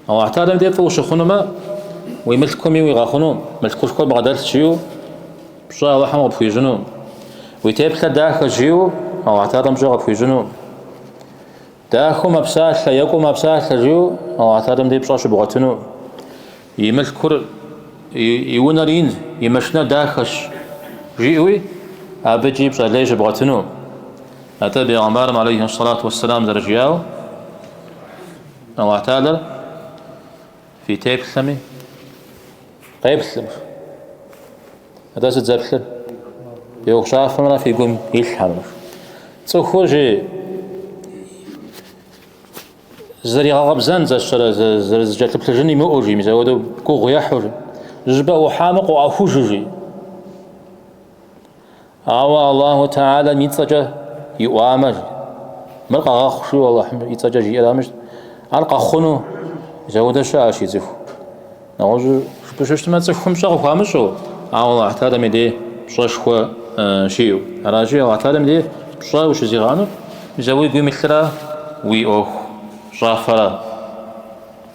Аллахь Тэхьэлам дей фӏы ущыхъунумэ, уи мылъкуми уигъэхъуну, мылъкушхуэ бгъэдэлъщ жиӏэу пщӏэ Аллахьым къыпхуищӏыну, уи теплъэр дахэщ жиӏэу Аллахь Тэхьэлам пщӏэ къыпхуищӏыну, дахэу мэпсалъэ, екӏуу мэпсалъэ жиӏэу Аллахь Тэхьэлам дей пщӏэ щыбгъуэтыну, и мылъкур, и унэр ин, и машинэр дахэщ жиӏэуи абыкӏи пщӏэ лей щыбгъуэтыну. Атӏэ бегъымбарым алейхи сэлату уэсселам зэрыжиӏауэ, Аллахь Тэхьэлэр фи теплъэми къеплъым. Атӏэ сыт зэплъыр? Фи ӏуэхущӏафэмрэ фи гум илъхэмрэ. Цӏыхур жи зэригъэкъэбзэн зэщэрэ зэрызыкӏэлъыплъыжын имыӏэу жи, мис апхуэдэу гугъу ехьу жи. Зыщӏыпӏэ ӏухьамэ къоӏэхужу жи. Ауэ Аллаху Тэхьэлам и цӏэкӏэ иӏуамэ, мыр къэгъэхъу жиӏэу Аллахьым и цӏэкӏэ жиӏэрамэ, ар къэхъуну мис ауэдэ щыӏэщ и цӏыху. Нэгъуэщӏу жыпӏэу щытмэ, цӏыхум пщӏэ къыхуамыщӏу, ауэ Аллахь Тэхьэлам и дей пщӏэшхуэ щиӏэу. Аращи, Аллахь Тэхьэлам и дей пщӏэ ущызигъэӏэнур, мис а уи гум илъра уи ӏуэхущӏафэра.